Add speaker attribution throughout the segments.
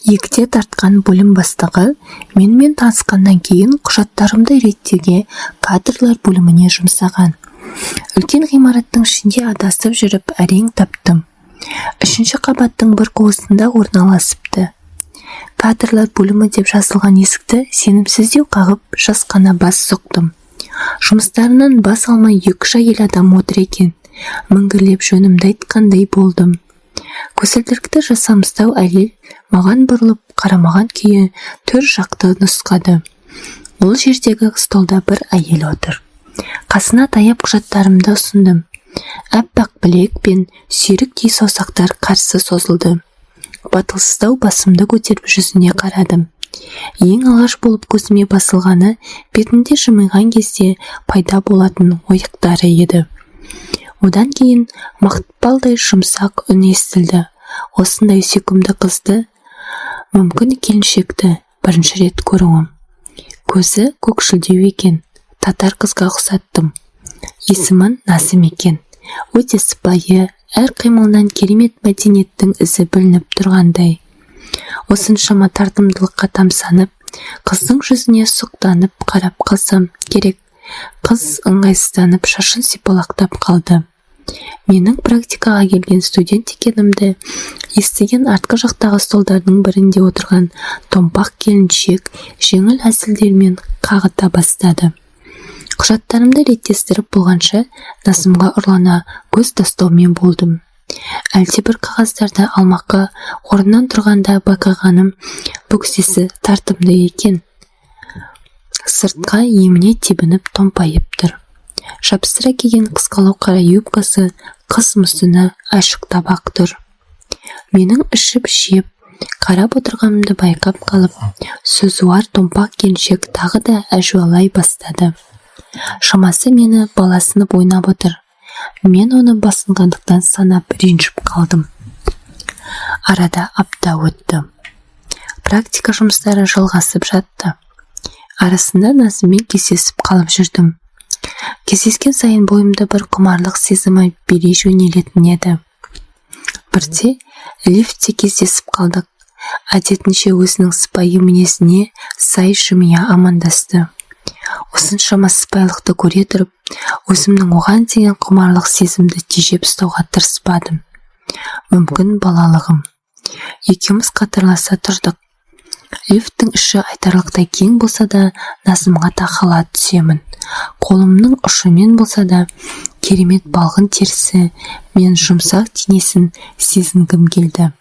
Speaker 1: Егде тартқан бөлім бастығы менімен танысқаннан кейін құжаттарымды реттеуге кадрлар бөліміне жұмсаған. Үлкен ғимараттың ішінде адасып жүріп әрең таптым. Үшінші қабаттың бір қуысында орналасыпты. Кадрлар бөлімі деп жазылған есікті сенімсіздеу қағып, жасқана бас сұқтым. Жұмыстарынан бас алмай екі-үш әйел адам отыр екен. Міңгірлеп жөнімді айтқандай болдым. Көзілдірікті жасамыстау әйел маған бұрылып қарамаған күйі төр жақты нұсқады. Ол жердегі столда бір әйел отыр. Қасына таяп құжаттарымды ұсындым. Аппақ білек пен сүйріктей саусақтар қарсы созылды. Батылсыздау басымды көтеріп жүзіне қарадым. Ең алғаш болып көзіме басылғаны бетінде жымиған кезде пайда болатын ойықтары еді. Одан кейін мақпалдай жұмсақ үн естілді. Осындай сүйкімді қызды, мүмкін келіншекті бірінші рет көруім. Көзі көкшілдеу екен, татар қызға ұқсаттым. Есімі Назым екен. Өте сыпайы, әр қимылынан керемет мәдениеттің ізі білініп тұрғандай. Осыншама тартымдылыққа тамсанып, қыздың жүзіне сұқтанып қарап қалсам керек, қыз ыңғайсызданып шашын сипалақтап қалды. Менің практикаға келген студент екенімді естіген артқы жақтағы столдардың бірінде отырған томпақ келіншек жеңіл әзілдермен қағыта бастады. Құжаттарымды реттестіріп болғанша Назымға ұрлана көз тастаумен болдым. Әлдебір қағаздарды алмаққа орнынан тұрғанда байқағаным, бөксесі тартымды екен. Сыртқа еміне тебініп томпайып тұр. Жапсыра киген қысқалау қара юбкасы қыз мүсіні айшықтап-ақ тұр. Менің ішіп-жеп қарап отырғанымды байқап қалып, сөзуар томпақ келіншек тағы да әжуалай бастады. Шамасы, мені баласынып ойнап отыр. Мен оны басынғандықтан санап ренжіп қалдым. Арада апта өтті. Практика жұмыстары жалғасып жатты. Арасында Назыммен кездесіп қалып жүрдім. Кездескен сайын бойымды бір құмарлық сезімі билей жөнелетін еді. Бірде лифтте кездесіп қалдық. Әдетінше өзінің сыпайы мінезіне сай жымия амандасты. Осыншама сыпайылықты көре тұрып, өзімнің оған деген құмарлық сезімді тежеп ұстауға тырыспадым. Мүмкін, балалығым. Екеуміз қатарласа тұрдық. Лифттің іші айтарлықтай кең болса да, Назымға тақала түсемін. Қолымның ұшымен болса да керемет балғын терісі мен жұмсақ денесін сезінгім келді.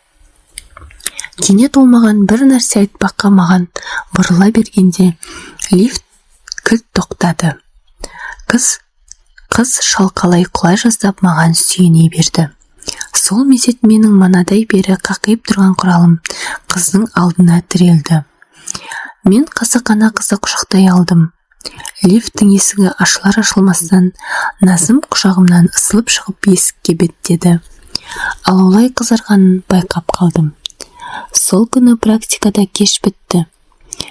Speaker 1: Кенет ол маған бір нәрсе айтпаққа маған бұрыла бергенде лифт кілт тоқтады. Қыз шалқалай құлай жаздап маған сүйене берді. Сол мезет менің манадай бері қақиып тұрған құралым қыздың алдына тірелді. Мен қасақана қызды құшақтай алдым. Лифттің есігі ашылар ашылмастан Назым құшағымнан ысылып шығып есікке беттеді. Алаулай қызарғанын байқап қалдым. Сол күні практикада кеш бітті.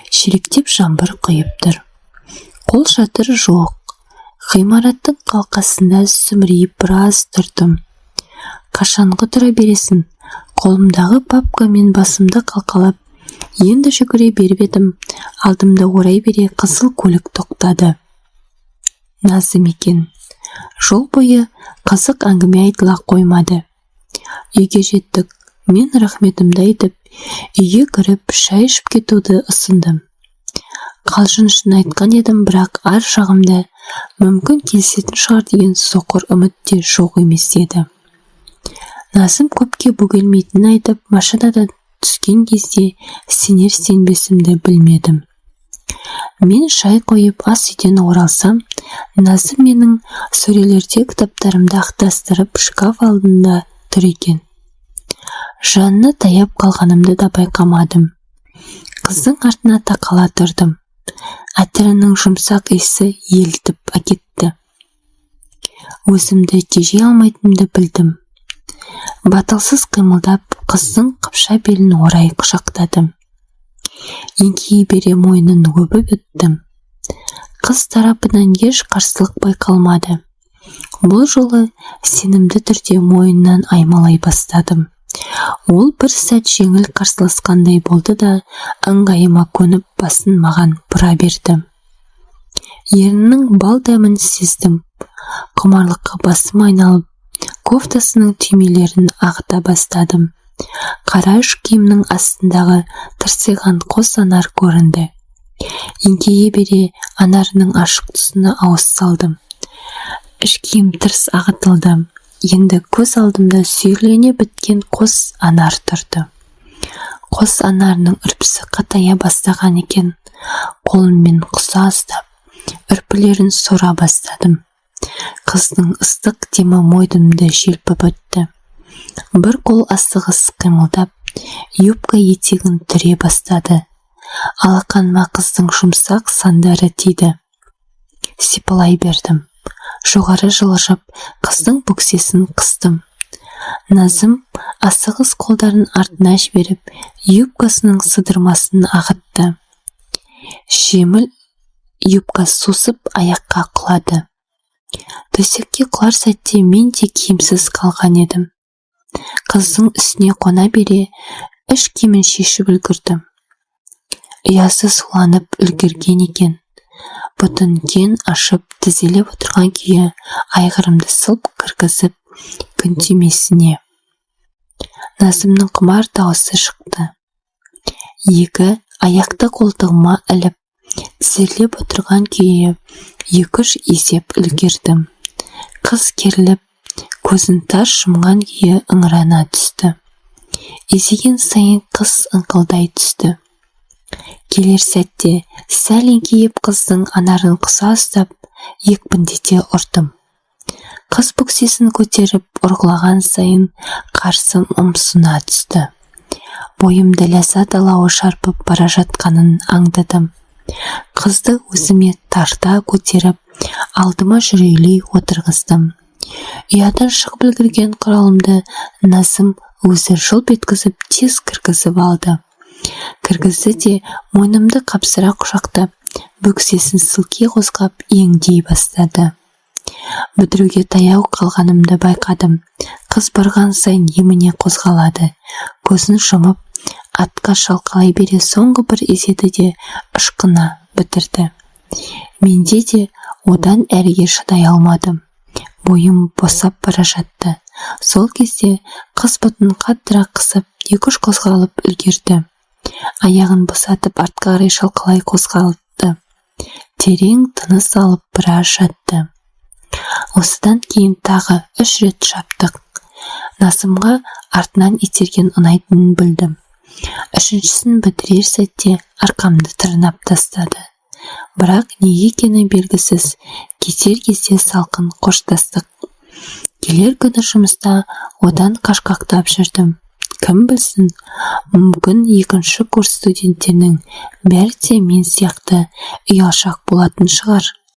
Speaker 1: Шелектеп жаңбыр құйып тұр. Қол шатыр жоқ. Ғимараттың қалқасында сүмірейіп біраз тұрдым. Қашанғы тұра бересің? Қолымдағы папкамен басымды қалқалап, енді жүгіре беріп едім, алдымды орай бере қызыл көлік тоқтады. Назым екен. Жол бойы қызық әңгіме айтыла қоймады. Үйге жеттік. Мен рахметімді айтып, үйге кіріп шай ішіп кетуді ұсындым. Қалжың үшін айтқан едім, бірақ ар жағымда мүмкін келісетін шығар деген соқыр үміт те жоқ емес еді. Назым көпке бөгелмейтінін айтып, машинадан түскен кезде сенер сенбесімді білмедім. Мен шай қойып ас үйден оралсам, Назым менің сөрелерде кітаптарымды ақтарыстырып шкаф алдында тұр екен. Жанына таяп қалғанымды да байқамадым. Қыздың артына тақала тұрдым. Әтірінің жұмсақ иісі елітіп әкетті. Өзімді тежей алмайтынымды білдім. Батылсыз қимылдап, қыздың қыпша белін орай құшақтадым. Еңкейе бере мойнын өбіп өттім. Қыз тарапынан еш қарсылық байқалмады. Бұл жолы сенімді түрде мойнынан аймалай бастадым. Ол бір сәт жеңіл қарсыласқандай болды да, ыңғайыма көніп, басын маған бұра берді. Ернінің бал дәмін сездім. Құмарлыққа басым айналып, кофтасының түймелерін ағыта бастадым. Қара іш киімнің астындағы тырсиған қос анар көрінді. Еңкейе бере анарының ашық тұсына ауыз салдым. Іш киім тырс ағытылды. Енді көз алдымда сүйірлене біткен қос анар тұрды. Қос анарының үрпісі қатая бастаған екен. Қолыммен құса ұстап, үрпілерін сора бастадым. Қыздың ыстық демі мойнымды желпіп өтті. Бір қол асығыс қимылдап, юбка етегін түре бастады. Алақаныма қыздың жұмсақ сандары тиді. Сипалай бердім. Жоғары жылжып, қыздың бөксесін қыстым. Назым асығыс қолдарын артына жіберіп, юбкасының сыдырмасын ағытты. Жеңіл юбка сусып аяққа құлады. Төсекке құлар сәтте мен де киімсіз қалған едім. Қыздың үстіне қона бере іш киімін шешіп үлгердім. Ұясы суланып үлгерген екен. Бұтын кең ашып, тізелеп отырған күйі айғырымды сылп кіргізіп күнтимесіне. Назымның құмар дауысы шықты. Екі аяқты қолтығыма іліп, тізерлеп отырған күйі екі-үш изеп үлгердім. Қыз керіліп, көзін тарс жұмған күйі ыңырана түсті. Изеген сайын қыз ыңқылдай түсті. Келер сәтте сәл еңкейіп, қыздың анарын құса ұстап, екпіндете ұрдым. Қыз бөксесін көтеріп ұрғылаған сайын қарсым ұмсына түсті. Бойымды ләззат алауы шарпып бара жатқанын аңдадым. Қызды өзіме тарта көтеріп, алдыма жүрелей отырғыздым. Ұядан шығып үлгерген құралымды Назым өзі жылп еткізіп тез кіргізіп алды. Кіргізді де, мойнымды қапсыра құшақтап, бөксесін сілки қозғап, еңдей бастады. Бітіруге таяу қалғанымды байқадым. Қыз барған сайын еміне қозғалады. Көзін жұмып, артқа шалқалай бере соңғы бір изеді де, ышқына бітірді. Менде де одан әріге шыдай алмадым. Бойым босап бара жатты. Сол кезде қыз бұтын қаттырақ қысып, екі-үш қозғалып үлгерді. Аяғын босатып, артқа қарай шалқалай қозғалды. Терең тыныс алып, біраз жатты. Осыдан кейін тағы 3 рет шаптық. Назымға артынан итерген ұнайтынын білдім. Үшіншісін бітірер сәтте арқамды тырнап тастады. Бірақ неге екені белгісіз, кетер кезде салқын қоштастық. Келер күні жұмыста одан қашқақтап жүрдім. Кім білсін, мүмкін, екінші курс студенттерінің бәрі де мен сияқты ұялшақ болатын шығар.